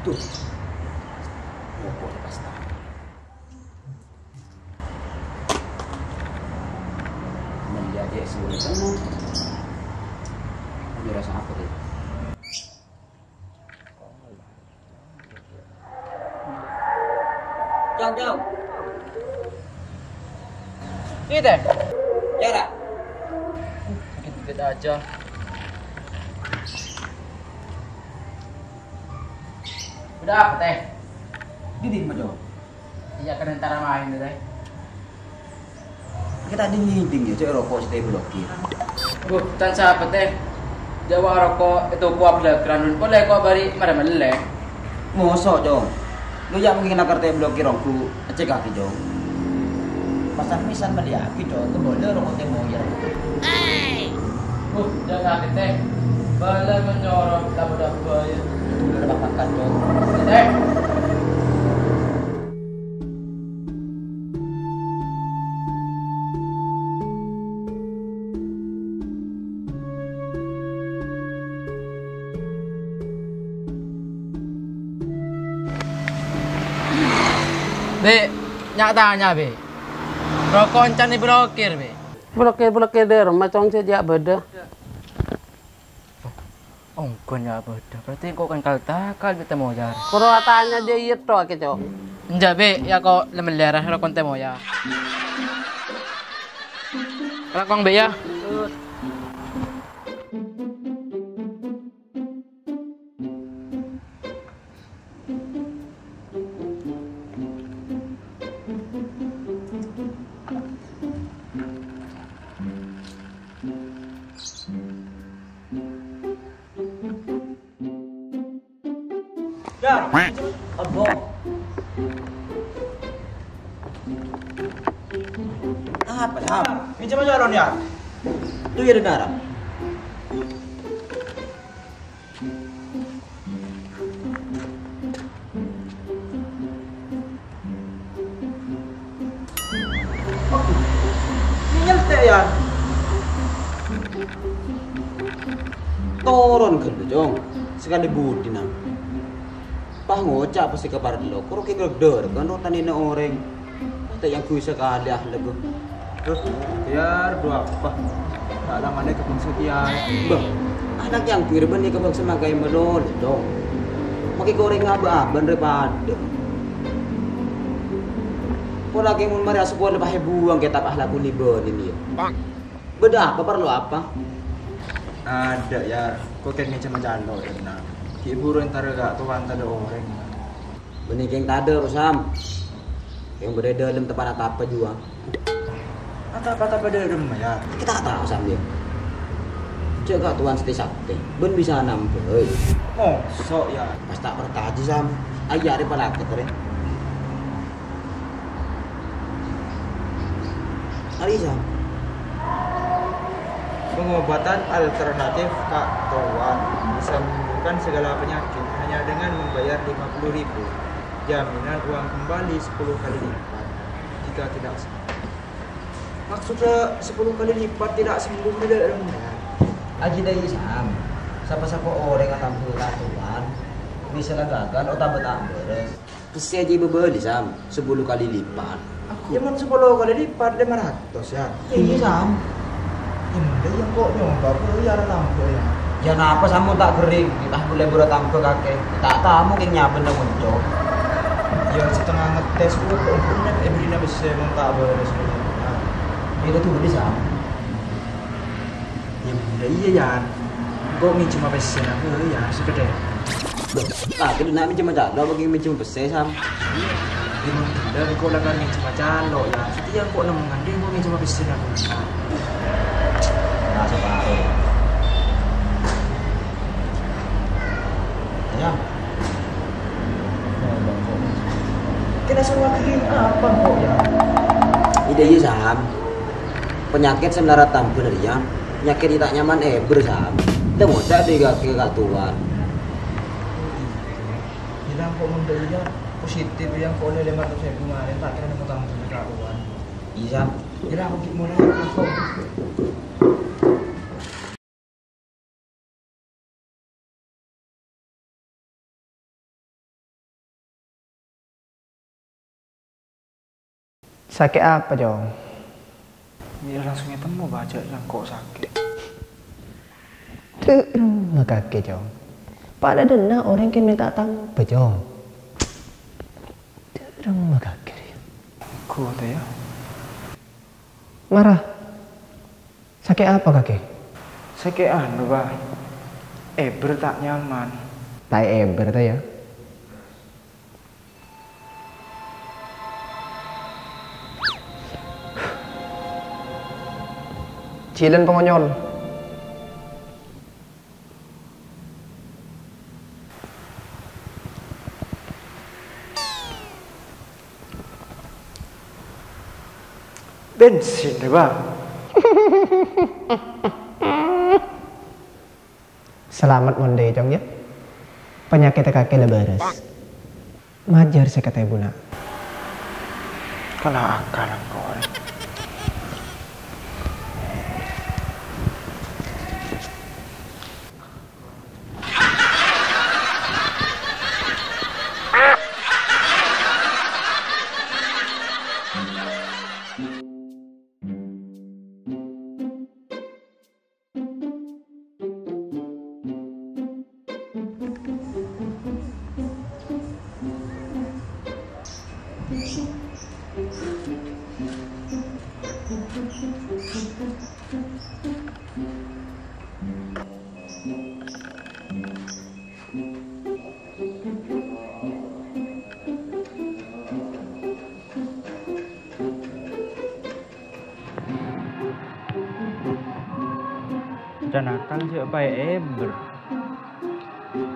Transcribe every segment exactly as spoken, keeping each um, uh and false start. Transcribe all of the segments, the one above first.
Tuh. Roko' pas ta'. Mending aja sih, kan? Ini rasa apa tuh? Cong, Cong. Ini teh. Ya, Ra. Dikit-dikit aja. Udah apa, Teh? Di dimma, Cong? Iyâ, kan entara maèn, Teh. Kita dingin-dingin, Cok, roko' sè èblokir. Bu, tan sapa, Teh? Jâwâ roko' ètoko abâlâkran, polè ko' bâri' marè mellè. Moso', Cong? Lo ya' mungkin nakar tè blokir ongghu, cèkaghi, Cong. Pas san-mèsan mellèyaghi, Cong, kembali roko' tè moyar. Hey! Uh, jhâ' sakèt, Teh. Bâlâ menyoro, laba-laba, ya. Itu udah makan, Cong. Teh. Bè', nya-tanya, Bè'. Roko' encan èblokir, Bè'. Blokir-blokir dâremma, Cong, sè jhâ' bâdâ. Ongghu nya' bâdâ, berarti engko' kan kal-takal bi' tè moyar. Koro atanya jhâ' iyâ to akè, Cong. Enjâ', Bè', ya ko' lem lèra roko' tè moyar. Lakong, Bè', ya. Dar. Abo. Apa, Dar? Ini cuma jalan, ya? Itu ya, Dar. Nyèltè', Yar. Toron ghâllu, Cong. Sakalè budi, Nang. Pas ngoca' apa sè èkaparlo, koro kè ngeldor, kan rotanèna orèng. Tè' yang gue sakalè ah, lagu. Terus, Yar, dua apa? Tak ada mana ke bangsa kiai. Bâh, anak yang gue bânnè ka bangsa mangkaè malolo, Cong. Makè korèng ngabâ-abân rè padâ. Pola kè mon marè asopowa lè pahè buwâng kètab akhlakul ibanin, ya. Bâdâ apa, parlo apa? Adâ', Yar. Ko' kèng ngènjhâma calo, Yar, nah. Ghi' buru entara ka towan tadâ' orèng. Bânnè kèng tadâ', Sam. Kèng bâdâ è dâlem teppa'na tapa juwâ. Atapa-tapa dâlem, Yar? Kita ta' tao, Sam, ya. Jhâ' ka towan sati-sati, bân bisa nambâi. Moso', Yar? Pas ta' parcajâ, Sam. Ayyâ rè palakèt, rè. Arisa. Pengobatan alternatif ka' towan bisa menyembuhkan segala penyakit hanya dengan membayar lima puluh ribu. Jaminan uang kembali sepuluh kali lipat jika tidak sembuh. Maksudnya sepuluh kali lipat tidak sembuh, tidak, Rom, ya? Aji dai, Sam. Sapa-sapa orèng atambâ ka' towan, bisa la ghâghâl otabâ ta' bârâs. Pèssè aji bâbâli, Sam, sapolo kalè lipat. Aku. Ya, mon sapolo kalè lipat, lèma ratos, ya. Iyâ, Sam. Ya, mending ya kok nyoba, kok ya ora tambah, ya. Ya, napa, Sam, mon ta' ghering? Kita boleh buru tambah kakè. Ta' tao kèng nyabân nang monco. Ya, setengah ngetes, kok, kok, kok, èbèrina pèssè, mon ta' bârâs, ya. Itu tuh, Sam. Ya, bhender iyâ, Yan. Engko' ngènjhâma pèssèna, eh, ya, sekedhâr. Loh, ta' kènè' ngènjhâma calo', bâgi ngènjhâma pèssè, Sam. Ya, mon bhender engko' lakar ngènjhâma calo', ya. Satèya engko' nemmo ngandhi' engko' ngènjhâma pèssèna, Bun. Nah, saparo. Iyâ, Sam. Panyakèt sè malarat tambhâ rèya, panyakèt ta' nyaman èbâr, Sam. Tèngoca' bi' kakè ka towan. Bilang kok mun dhâri iyâ positif, yang kok ollè lèma ratos èbu marèn, ta' kèra nèko tambhâ ka towan. Iyâ, Sam. Bilang kok ghi' mulai aku. Sakè' apa, Cong? Iyâ, langsung ètemmo, Bah, jhâ' sangko' sakè'. Dâ'remma kakè, Cong. Padâ dâ'na orèng kèng mènta tambhâ, Cong. Dâ'remma kakè, rèya. Kuat, yâ. Mara. Sakè' apa, kakè? Sakè' anu, Bah. Èbâr ta' nyaman. Ta' èbâr, ta, yâ? Jhilân pangonyol. Bensin, Bah. Salamet mon dâ'iyâ, Cong, yâ. Panyakèt kakè la bârâs. Majâr sèket èbu, Na'. Kala akal engko' rè. Janakal jhâ' paè èbâr.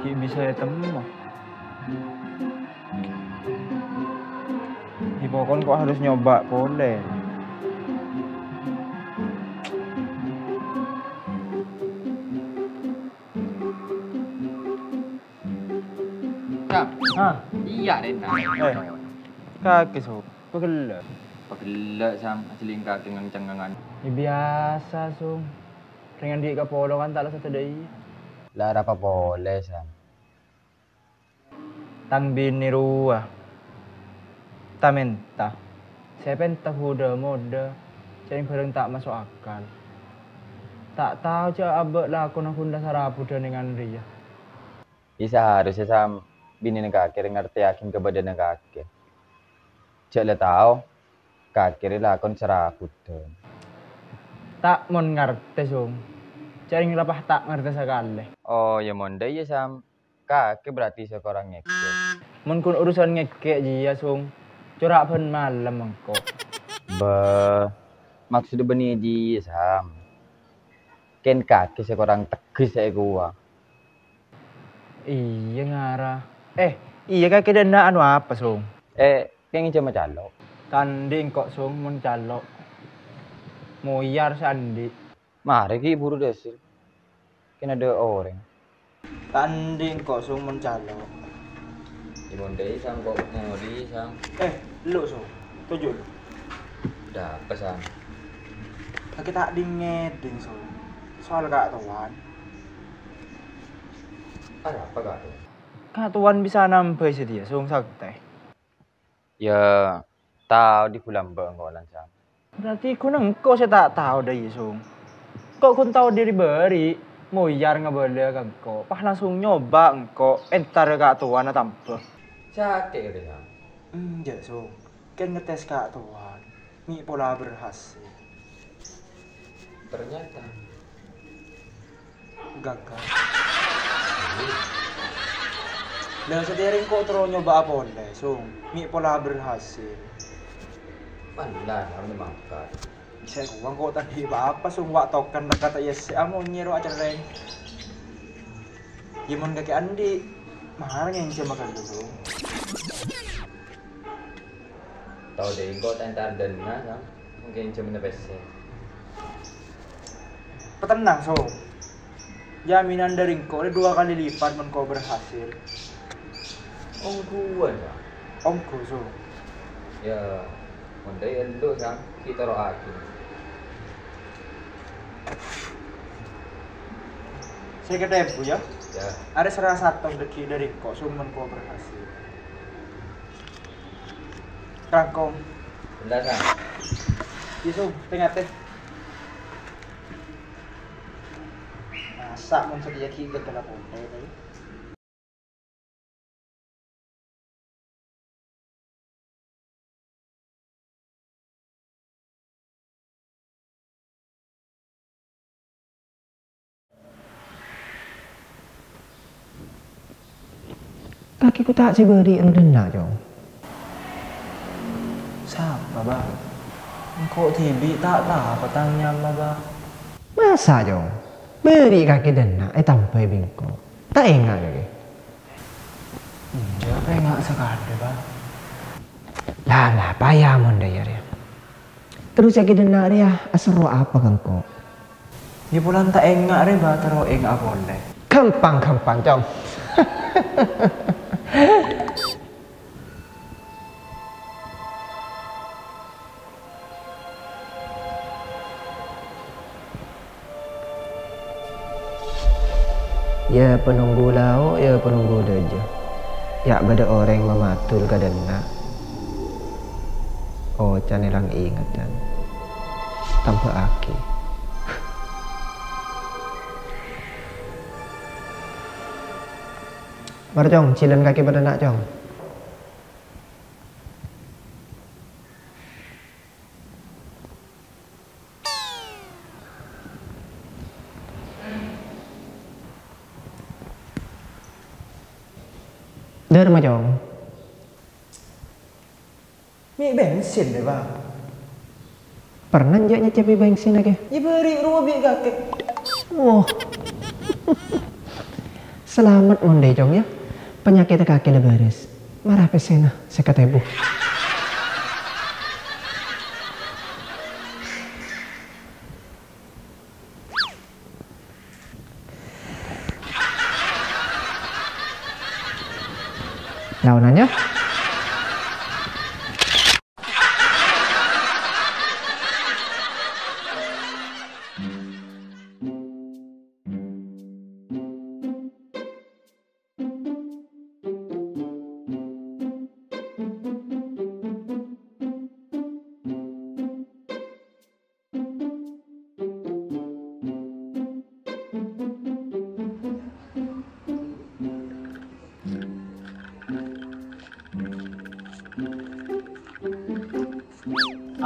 Ghi' bisa ètemmo. Ipokon kok harus nyoba polè. Cam. Hah? Iyâ, Renta. Eh, kakè, Song. Pagellâ'. Pagellâ', Sam. Ajhâlingka kèng cengngèngan. Yâ, biyasa, Song. Rèng andi' kapolo kan ta' la satèya. La arapa polè, Sam? Tang binè rowa. Ta' mènta. Sè pènta bhudhâ-modhâ. Ca'na bhârâng ta' maso' akal. Ta' tao jhâ' abâ' lakona ghun la sarabhudhân nèngan rèya. Iyâ, saharusnya, Sam, binèna kakè rè ngartèyaghi kabâdâ'ânna kakè. Jhâ' la tao, kakè rè lakon sarabhudhân. Ta' mon ngartè, Song. Ca'na la pas ta' ngartè sakalè. Oh, yâ mon dâ' iyâ, Sam. Kakè berarti sè korang ngèkè'. Mon ghun urusan ngèkè' jiyâ, Song. Cora' bân malem engko'. Bâh, maksoddhâ bânnè jiyâ, Sam. Kèng kakè sè korang tegghes sè èkowa. Iyâ, ngara. Eh, iyâ, kakè dâ'na anu apa, Song? Eh, kèng jhâ' macalo'. Ta' andi' engko', Song, mon calo'. Moyar sè andi'. Marè ghi' buru dâsir. Kèng adâ' orèng. Ta' andi' engko', Song, mon calo'. Yâ mon dâ' iyâ, Sam, kok ngodi, Sam. Eh, lo', Song. Toju', lo'. Ada apa, Sam? Kakè ta' ding-ngèding, Song. Soal Ka' Towan. Ada apa, Ka' Towan? Ka' Towan bisa nambâi satèya, Song, saktè. Yâ, tao dhi bulâ mbâ' engko' lan, Sam. Berarti ghun engko' sè ta' tao dâ' iyâ, Song. Engko' ghun tao dâri bâri', moyar ngabâlâ ka engko'. Pas langsung nyoba engko', entar Ka' Towan atambâ. Sakè' rè, Sam. Enjâ', Song. Kèng ngetes Ka' Towan. Mè' pola berhasil. Ternyata. Gagal. La, satèya rèng engko' terro nyoba'a polè, Song. Mè' pola berhasil. Palla, harus mangkat. Sè kowang kok tadhi' pa-apa, Song, wa' tokan rèka ta' iyâ sè amonyè ro acerrèng. Yâ mon kakè andi', mara ngènjhâma ghâllu, Song. Tao dingko' ta' entar dâ'na, Sam. Mungkin jâmânna pèssè. Patennang, So. Jaminan dâri engko' rè dua kali lipat mon engko' berhasil. Ongghuwân, Sa'? Ongghu, So. Yâ, mon dâ' iyâ ellu', Sa', ghi' toro'aghi. Sèket èbu, yâ? Yâ. Arèya saratos dhâggi' dâri engko', So, mon engko' berhasil. Rangkong. Bendhâr, Sa'. Yâ, So, tè-ngatè. Masa' mon satèya ghi' ghâgghâl apontè, tè? Kakè ko' ta' sè bâri' rowa dâ' enna', Cong. Sapa, Bâ? Engko' dhibi' ta' tao tang nyama, Bâ. Masa', Cong? Bâri' kakè dâ' enna' ètambhâi bi' engko'. Ta' enga' kakè? Enjâ', ta' enga' sakalè, Bâ. La, la, paya mon dâ' iyâ rèya. Terros kakè dâ' enna' rèya aserro apa ka engko'? Yâ polan ta' enga' rè, Bâ, terro enga' polè. Ghâmpang-ghâmpang, Cong. Yâ, penunggu lao', yâ, penunggu dâjâ. Yâ, bâdâ orèng mamadul ka dâ' enna'. Oca'na èlang-inget, Cong. Tambhâ'aghi. Mara, Cong, jhilân kakè bâdâ enna', Cong. Dârma, Cong. Mè' bensin, deh, Bang. Pernah enjâ' nyècèpè bensin, kakè? Yâ, bâri' rowa bi' kakè. Wah. Salamet mon dâ' iyâ, Cong, yâ. Panyakèt kakè la bârâs. Mara pèssèna sèket èbu. Laonannya?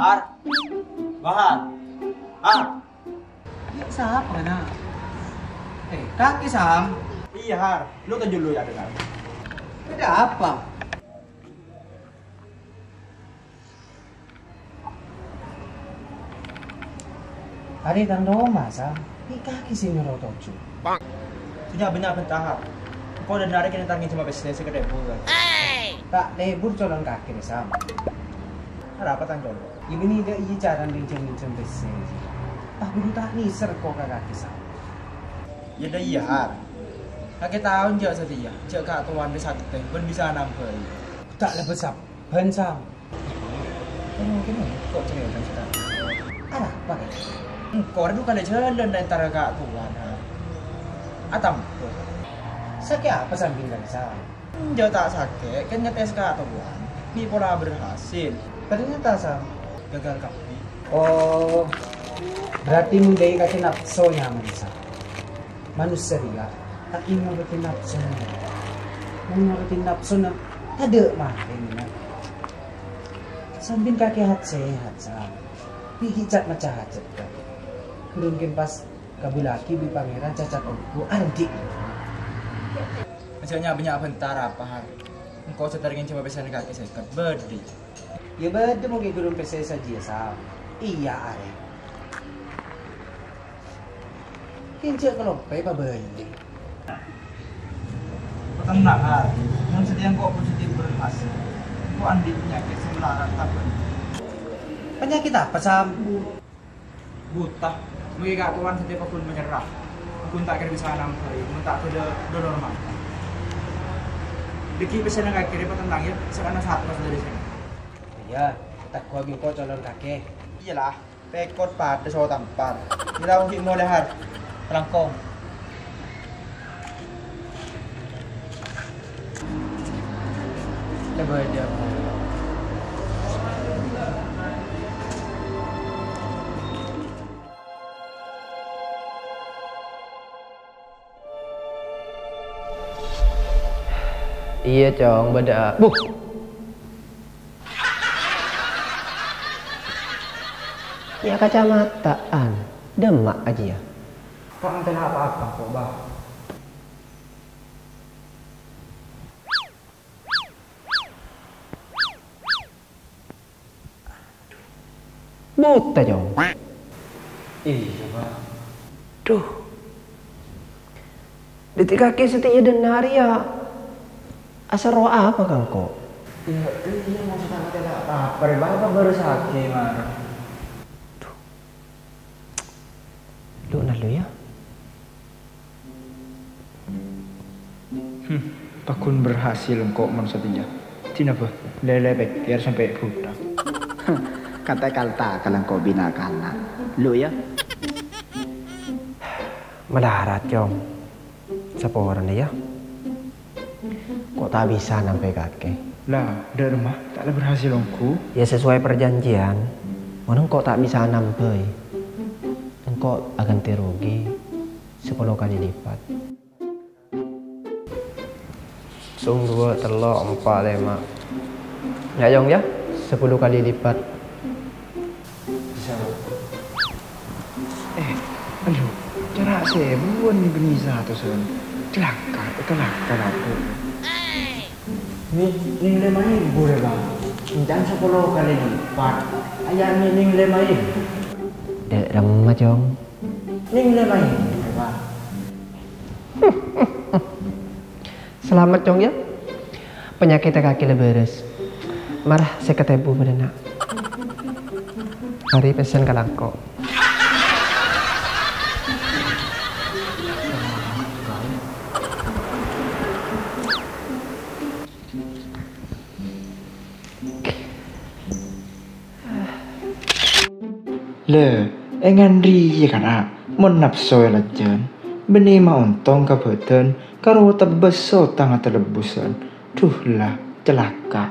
Har. Bahar. Har. Yâ, sapa, Nak? Eh, kakè, Sam. Iyâ, Har. Lu tojjhu lu, yâ, dengar. Ada apa? Arè tang roma, Sam. Mè' kakè sè nyoro tojjhu. Sè nya'-bânnya' bhânta, Har. Engko' dâ' enna' rè kènè' ta' ngènjhâmâ pèssè sèket èbu, kan. Ta' lebur colong kakè rè, Sam. Arapa tang colo'? Iyâ bânnè dâ' iyâ carana ngènjhâm-ngènjhâm pèssè. Pas buru ta' nèser ko ka kakè, Sam. Yâ dâ' iyâ, Har. Kakè tao enjâ' satèya, jâ' ka' towan rè saktè bân bisa nambâi. Ta' lebur, Sam. Bân, Sam. Kèng, kèng, ko' cerita, cerita. Arapa, kan? Engko' rè dhu kalè jhâlân entar ka' towan, ha. Atampo. Sakè' apa sampèyan, Sam? Enjâ' ta' sakè', kan ngetes ka' towan. Mè' pola berhasil. Ternyata, Sam. Gagal kabbhi. Oh, berarti mon dâ' iyâ kakè napso nyamana, Sam. Manossa rèya ta' kèng ngorotè napsona. Mon ngorotè napsona, tadâ' marèna. Sampèyan kakè hat-sèhat, Sam. Bi' ghi' ca'-maca hajhât, kakè. Ghulâ kèng pas kabulâghi bi' Pangèran cacat ongghu andi'. Ajâ nya'-bânnya' bhânta, Har. Engko' jhâ' ta' ngènjhâmâ pèssèna kakè sèket, bâdâ. Yâ bâdâ mon ghi' ghulâ pèssè sajiyâ, Sam. Iyâ, arè. Kèng jhâ' kaloppaè pabâli. Patennang, Har. Mon satèya engko' positif berhasil, engko' andi' panyakèt sè malarat tabân. Panyakèt apa, Sam? Buta. Mangkèn ka'towan satèya paggun manyerra. Paggun ta' kèra bisa nambai, mon ta' bâdâ dâ' normal. Dhâggi' pèssèna kakè rèya patentang, yâ, sakana satpas dâri sèna. Iyâ, tegghuwâghi engko' calon kakè. Iyâ la, pèkot padâ so tampar. Iyâ la, ongghi molè, Har. Kalangkong. Iyâ, Cong, bâdâ. Buh! Yâ, kacamata'an. Dâmma' ajiyâ. Ta' ngatèla' pa-apa, kok, Bah. Buta, Cong. Iyâ, Bah. Duh. Dhâddhi kakè satèya dâ' enna' rèya asarro apa ka engko'? Iyâ, iyâ, maksud ta' ngatèla' pa-apa rè, Bah, apa bârâssaghi, mara. Duh. Lu' nallu, yâ. Hmm, paggun berhasil engko' mon satèya. Dinah, Bah, lè-lè pèkkèr sampè' buta. Kantè kal-takal engko' bina kana'. Lu', yâ. Malarat, Cong. Saporana, yâ. Ko' ta' bisa nambai kakè. La, dâ' remma ta' la berhasil ongghu? Yâ, sesuai perjanjian. Mon engko' ta' bisa nambai, engko' aghântè rugi sapolo kalè lipat. Song, duwâ', tello', empa', lèma'. Yâ, Cong, yâ, sapolo kalè lipat. Bisa. Eh, elu, cara' sèbuwân bânnè satosan. Calaka', calaka' aku. Ni, nèng lèma èbu rè, Bang. Èncana sapolo kalè lipat. Ayâ ni nèng lèma èbu. Dâ' remma, Cong. Nèng lèma èbu rè, Bang. Salamet, Cong, yâ. Panyakèddhâ kakè la bârâs. Mara sèket èbu bâdâna. Arèya pèssèna kalangkong. Lè, èngandhiyâ kana', mon napso èlajân, bânnè ma' ontong ka bâdân, karo tebbhâs otang atalebbhusan. Duh la, calaka'.